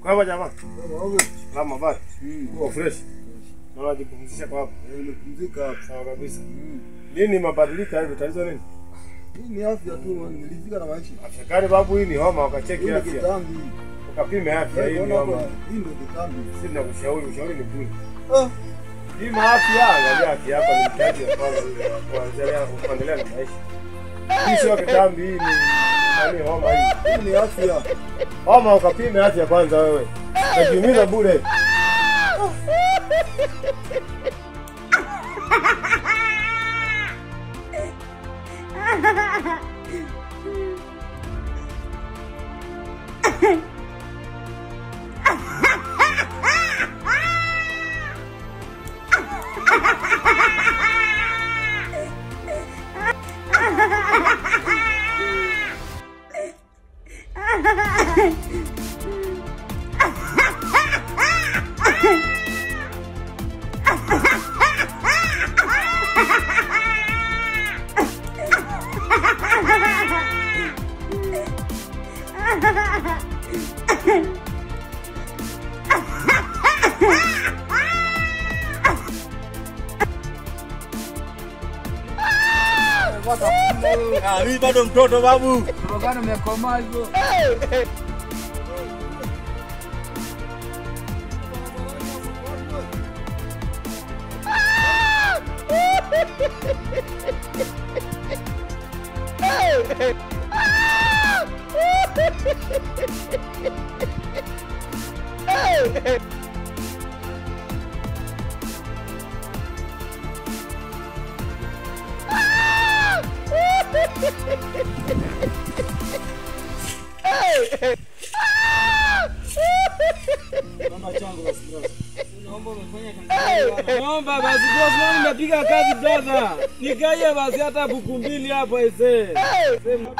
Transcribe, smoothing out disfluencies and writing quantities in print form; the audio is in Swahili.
Kwa hapa jamaa. Salama bado. Uko fresh. Naona jipumzisha kwa hapo. Nimepumzika hapo. Sawa kabisa. Nini mabadiliko hivi tatizo nini? Hii ni afya tu, nilizika na maisha. Afya gani babu, hii ni homa, ukacheki afya. Kitambi. Ukapime afya, hii ni homa. Hii ndio kitambi. Sisi tunakushauri, ushauri ni bure. Ah. Hii afya, angalia afya hapa ni mtaji wa kwanza kuanzia kuendelea na maisha. Hii sio kitambi, hii ni nani, homa hii. Hii ni afya. Homa ukapime afya kwanza wewe. Utajiumiza bure. Mimi bado mtoto babu. Mtoto umekomaa hivyo. Naomba basi boss, mimi nimepiga kazi brother. Nikaye basi hata buku mbili hapo aisee. Sema.